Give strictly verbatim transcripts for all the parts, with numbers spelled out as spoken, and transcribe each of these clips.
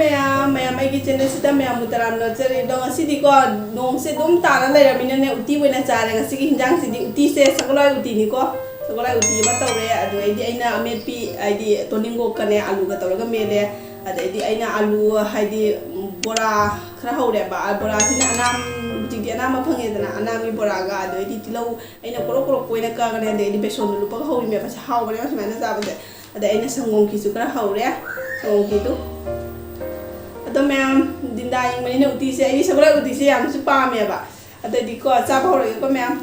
ꯃꯌꯥꯝ, ꯃꯌꯥꯝ ꯑꯩꯒꯤ ꯆꯦꯅꯦꯜꯁꯤꯗ ꯃꯌꯥꯝꯕꯨ ꯇꯔꯥꯝꯅ ꯑꯣꯛꯆꯔꯤ꯫ ꯑꯗꯣ ꯉꯁꯤꯗꯤꯀꯣ, ꯅꯣꯡꯁꯦ ꯑꯗꯨꯝ ꯇꯥꯔ ꯂꯩꯔꯕꯅꯤꯅꯅꯦ, ꯎꯇꯤ ꯑꯣꯏꯅ ꯆꯥꯔꯦ꯫ ꯉꯁꯤꯒꯤ ꯍꯤꯟꯖꯥꯡꯁꯤꯗꯤ ꯎꯇꯤꯁꯦ ꯁꯒꯣꯜꯍꯋꯥꯏ ꯎꯇꯤꯅꯤꯀꯣ꯫ ꯁꯒꯣꯜꯍꯋꯥꯏ ꯎꯇꯤ ꯑꯃ ꯇꯧꯔꯦ꯫ ꯑꯗꯨꯗꯩꯗꯤ ꯑꯩꯅ ꯑꯃꯦꯠꯄꯤ, ꯍꯥꯏꯗꯤ ꯇꯣꯅꯤꯡꯒꯣꯛꯀꯅꯦ ꯑꯂꯨꯒ ꯇꯧꯔꯒ ꯃꯦꯠꯂꯦ꯫ ꯑꯗꯩꯗꯤ ꯑꯩꯅ ꯑꯂꯨ, ꯍꯥꯏꯗꯤ ꯕꯣꯔꯥ ꯈꯔ ꯍꯧꯔꯦꯕ꯫ ꯕꯣꯔꯥꯁꯤꯅ ꯑꯅꯥꯝ-, ꯍꯧꯖꯤꯛꯇꯤ ꯑꯅꯥꯝꯕ ꯐꯪꯉꯦꯗꯅ, ꯑꯅꯥꯝꯒꯤ ꯕꯣꯔꯥꯒ꯫ ꯑꯗꯩꯗꯤ ꯇꯤꯜꯍꯧ ꯑꯩꯅ ꯀꯣꯔꯣꯛ ꯀꯣꯔꯣꯛꯄ ꯑꯣꯏꯅ ꯀꯛꯑꯒꯅꯦ, ꯑꯗꯩꯗꯤ ꯕꯦꯁꯣꯟꯗꯣ ꯂꯨꯞꯄꯒ ꯍꯧꯔꯤꯅꯦꯕ꯫ ꯁꯤ ꯍꯥꯎꯕꯅꯦꯕ ꯁꯨꯃꯥꯏꯅ ꯆꯥꯕꯁꯦ꯫ ꯑꯗꯩ ꯑꯩꯅ ꯁꯪꯒꯣꯝ ꯈꯤꯔꯁꯨ ꯈꯔ ꯍꯧꯔꯦ, ꯁꯪꯒꯣꯝ ꯈꯤꯔꯗꯨ꯫ ꯑꯗꯣ ꯃꯌꯥꯝ, ꯗꯤꯟꯗꯥ ꯌꯦꯡꯕꯅꯤꯅ ꯎꯇꯤꯁꯦ, ꯑꯩꯗꯤ ꯁꯒꯣꯜꯍꯋꯥꯏ ꯎꯇꯤꯁꯦ ꯌꯥꯝꯅꯁꯨ ꯄꯥꯝꯃꯦꯕ꯫ ꯑꯗꯩꯗꯤꯀꯣ, ꯆꯥꯕ ꯍꯧꯔꯒꯦꯀꯣ ꯃꯌꯥꯝ꯫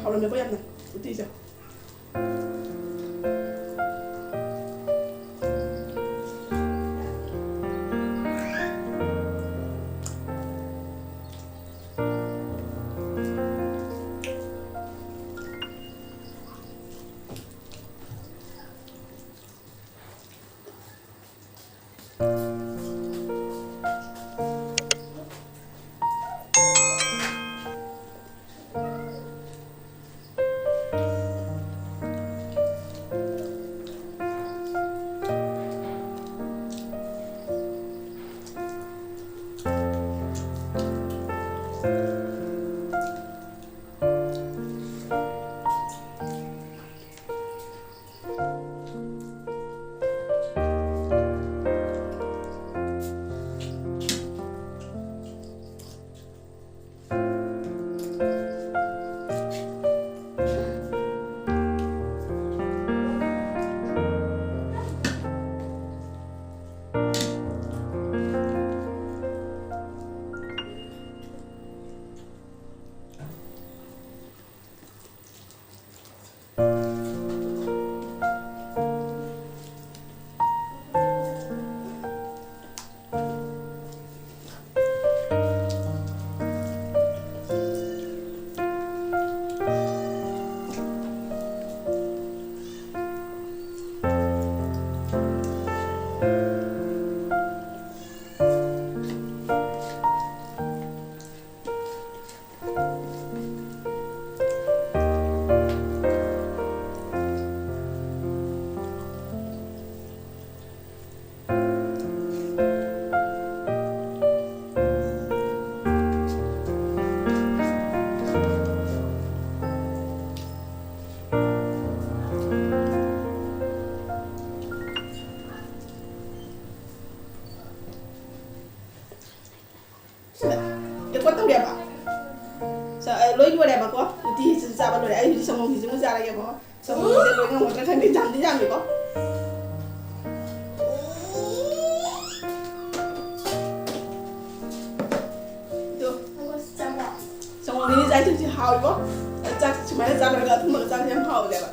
ꯍꯥꯎꯔꯝꯃꯦꯀꯣ ꯌꯥꯝꯅ ꯎꯇꯤꯁꯦ꯫ ꯀꯣꯠ ꯇꯧꯔꯦꯕ꯫ ꯆ-, ꯑ, ꯂꯣꯏ ꯂꯣꯏꯔꯦꯕꯀꯣ꯫ ꯎꯇꯤꯁꯤꯁꯨ ꯆꯥꯕ ꯂꯣꯏꯔꯦ꯫ ꯑꯩ ꯍꯧꯖꯤꯛ ꯁꯪꯒꯣꯝ ꯈꯤꯔꯃꯤ ꯑꯃ ꯆꯥꯔꯒꯦꯀꯣ꯫ ꯁꯪꯒꯣꯝꯁꯦ ꯂꯣꯏ ꯉꯝꯒꯗ꯭ꯔꯥ ꯈꯪꯗꯦ, ꯌꯥꯝꯗꯤ ꯌꯥꯝꯃꯤꯀꯣ꯫ ꯑꯗꯣ ꯁꯪꯒꯣꯝ ꯈꯤꯔꯃꯤ ꯆꯥꯏꯁꯤꯡꯁꯤ ꯍꯥꯎꯋꯤꯀꯣ꯫ ꯆꯥꯛ ꯁꯨꯃꯥꯏꯅ ꯆꯥ ꯂꯣꯏꯔꯒ ꯑꯊꯨꯝꯕꯒ ꯆꯥꯕꯁꯦ ꯌꯥꯝ ꯍꯥꯎꯕꯅꯦꯕ꯫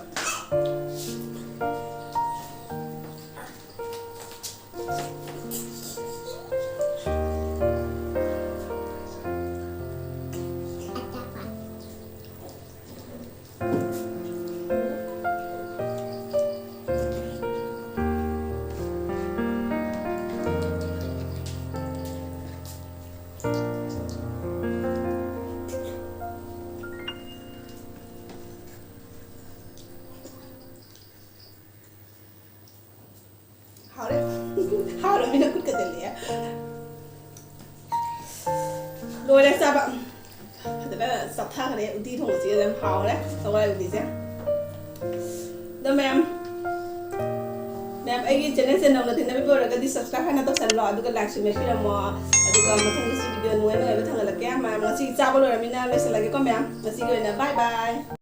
ꯍꯥꯎꯔꯦ꯫ ꯍꯥꯎꯔꯃꯤꯅ ꯈꯨꯠꯀ ꯆꯠꯂꯛꯑꯦ꯫ ꯂꯣꯏꯔꯦ ꯆꯥꯕ꯫ ꯐꯖꯅ ꯆꯥꯊꯈ꯭ꯔꯦ꯫ ꯎꯇꯤ ꯊꯣꯡꯕꯁꯤꯒ ꯌꯥꯝ ꯍꯥꯎꯔꯦ, ꯁꯒꯣꯜ ꯍꯋꯥꯏ ꯎꯇꯤꯁꯦ꯫ ꯑꯗꯣ ꯃꯌꯥꯝ, ꯃꯌꯥꯝ ꯑꯩꯒꯤ ꯆꯦꯅꯦꯜꯁꯦ ꯅꯧꯅ ꯊꯦꯡꯅꯕꯤꯕ ꯑꯣꯏꯔꯒꯗꯤ subscribe ꯍꯥꯟꯅ ꯇꯧꯁꯜꯂꯣ, ꯑꯗꯨꯒ like ꯁꯨ ꯃꯦꯠꯄꯤꯔꯝꯃꯣ꯫ ꯑꯗꯨꯒ ꯃꯊꯪꯗꯁꯨ video ꯅꯨꯡꯉꯥꯏ ꯅꯨꯡꯉꯥꯏꯕ ꯊꯥꯡꯒꯠꯂꯛꯀꯦ꯫ ꯃꯌꯥꯝ ꯉꯁꯤ ꯆꯥꯕ ꯂꯣꯏꯔꯃꯤꯅ ꯂꯣꯏꯁꯤꯜꯂꯒꯦꯀꯣ ꯃꯌꯥꯝ꯫ ꯉꯁꯤꯒꯤ ꯑꯣꯏꯅ bye bye꯫